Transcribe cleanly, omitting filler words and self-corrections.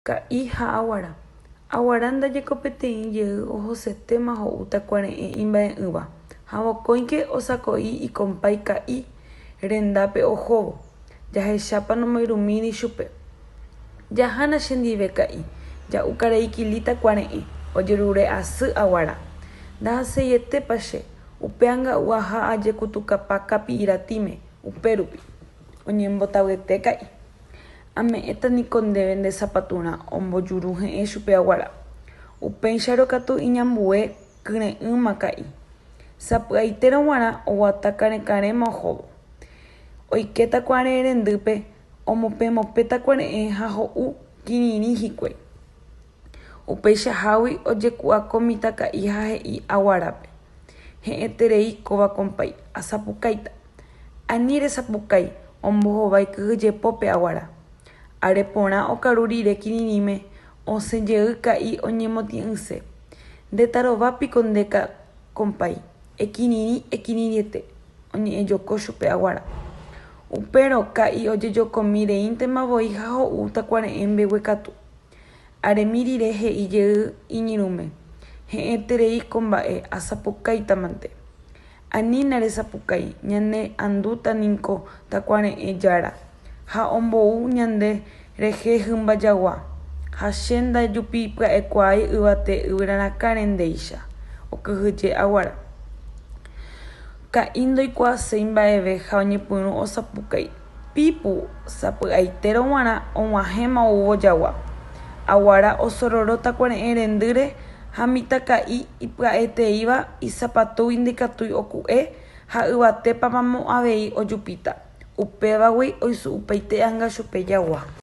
Ka'i ha aguara. Aguara ndajeko peteĩ jey ohosetéma ho'u takuare'ẽ imba'e'ỹva ha vokóike osako'i ikompái Ka'i rendápe ohóvo, jahechápa nomoirũmíri chupe. Jahána chendive Ka'i, ja'u karai Kili takuare'ẽ, ojerure asy aguara. Ndahaseietépa che, upe anga'u aha ajekutukapa kapi'iratĩme, upérupi. Oñembotavyete Ka'i. Ame'ẽta niko ndéve nde sapaturã ombojuru he'ẽ chupe aguara. Upéicharõ katu iñambue kyre'ỹma ka'i. Sapy'aitérõ g̃uarã oguata karẽkarẽma ohóvo. Oike takuare'ẽ rendýpe, omopẽmopẽ takuare'ẽ ha ho'u kirirĩ hikuái. Upeichahágui ojeku'ako mitãka'i ha he'i aguarápe, He'ẽterei kóva kompái, asapukáita. Ani resapukái, ombohovái kyhyjepópe aguara. Are porã okaru rire kirirĩme, osẽ jey ka'i oñemotĩ'ỹse. Nde tarova piko nde kompái, ekirirĩ ekirirĩete, oñe'ẽjoko chupe aguara. Upérõ ka'i ojejokomi reíntema voi ha ho'u takuare'ẽ mbeguekatu. Aremi rire he'i jey iñirũme, He'ẽterei ko mba'e, asapukáitamante. Anína resapukái, ñane andúta niko takuare'ẽ jára, ha ombou ñande rehe hymba jagua, ha che ndajupi pya'ekuaái yvate yvyrarakãre ndéicha, okyhyje aguara. Ka'i ndoikuaaséi mba'eve ha oñepyrũ osapukái. Pipu sapy'aitérõ g̃uarã og̃uahẽma oúvo jagua. Aguara osororo takuare'ẽ rendýre ha mitãka'i ipya'eteíva isapatúgui ndikatúi oku'e ha yvatépa mamo avei ojupíta, upévagui oisu'upaite anga chupe jagua.